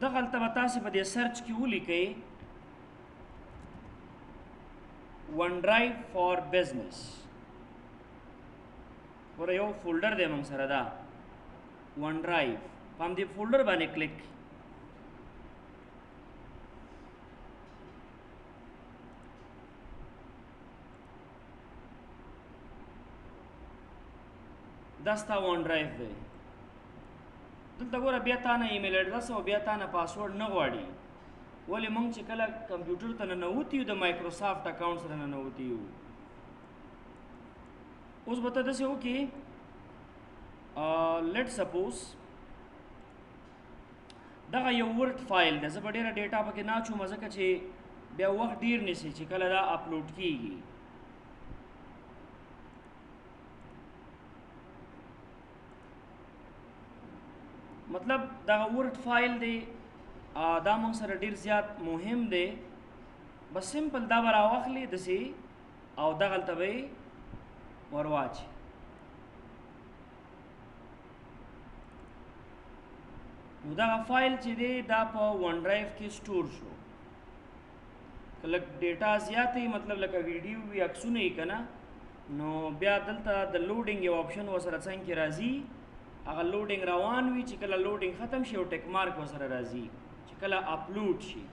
دغلته به تاسې په دې search کې ولیکئ ون ډرایو فار بزنس. ګوره یو فولډر دی موږ سره، دا ون ډرایو، په همدې فولډر باندې کلیک. دا ستا ون ډرایو دی. دلته ګوره بیا تا نه ایمیل اډرس او بیا تا نه پاسورډ نه غواړي. ولې؟ مونږ چې کله کمپیوټر ته ننوتي یو، د مایکروسافټ اکاونټ سره ننوتي یو. اوس به ته داسې وکړي، لیټ سپوز دغه یو ورډ فایل دی، زه به ډېره ډیټا پکې نه اچوم، ځکه چې بیا وخت ډېر نیسي چې کله دا اپلوډ کیږي. مطلب دغه ورډ فایل دی، دا موږ سره ډیر زیات مهم دی. بس سمپل دا به راواخلي داسې او دغلته به یې ورواچي. نو دغه فایل چې دی دا په ون ډرایو کې سٹور شو. که لږ ډیټا زیاتې، مطلب لکه ویډیو وي، عکسونه یې که نه، نو بیا دلته د لوډینګ یو آپشن ورسره څنګ کې راځي. هغه لوډینګ روان وي، چې کله لوډینګ ختم شي او ټیک مارک ورسره راځي چې کله اپلوډ شي.